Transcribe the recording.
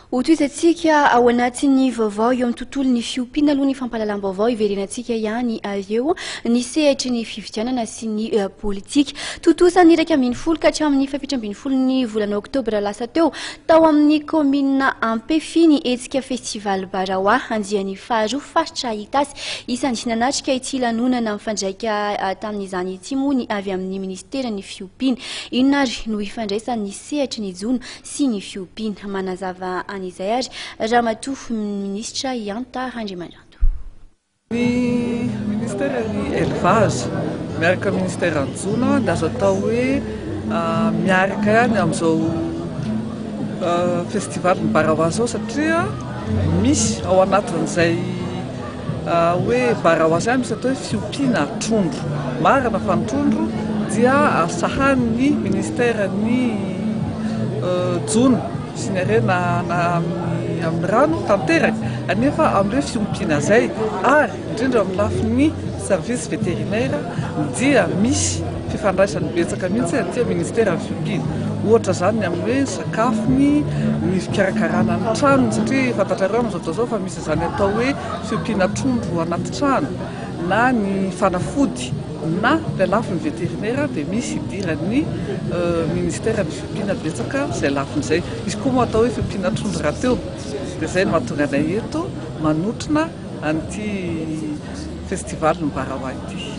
Hotohizantsika ao anatin'ny vaovao eo amin'ny tontolon'ny fiompiana aloha ny fampahalalam-baovao hiverenantsika ihany avy eo ny sehatry ny fifidianana sy ny politika. Tontosa ny 11 ka hatramin'ny fahafito ny volana oktobra lasa teo tao amin'ny kaominina Ampefy ny hetsika Festival Barawa andiany faharoa faritra Itasy. Isan'ny nanatrika ity lanonana mifandraika tamin'izany ity moa ny avy amin'ny minisiteran'ny fiompiana. Inona ary no ifandraisan'ny sehatry ny jono sy ny fiompiana. Manazava an'izay ary Ramatoa Minisitra Ihanta Randriamandranto. Ny Ministeran'ny Élevage miaraka amin'ny Ministeran'ny Jono dia azo atao hoe miaraka ihany amin'izao festival ny Barawa izao satria misy ao anatin'izay hoe Barawa izay misy atao hoe fiompiana trondro. Marina fa ny trondro dia sahanin'ny ministeran'ny jono sy ny harena amin'ny rano tanteraka anefa amin'ireo fiompiana izay ary indrindra amin'ny lafiny service vétérinaire dia misy fifandraisany betsaka mihitsy aty amin'ny ministeran'ny fiompiana. Ohatra izany ny amin'ny hoe sakafony, ny fikarakarana ny tranony satria fantatrareo amin'izao fotoana izao fa misy izany atao hoe fiompiana trondro anaty trano na ny fanafody na ilay lafiny vétérinaire dia misy idiran'ny ministeran'ny fiompiana betsaka izay lafiny izay. Izy koa moa atao hoe fiompiana trondro rahateo dia izay no mahatonga anay eto manotrona an'ity festival ny Barawa ity.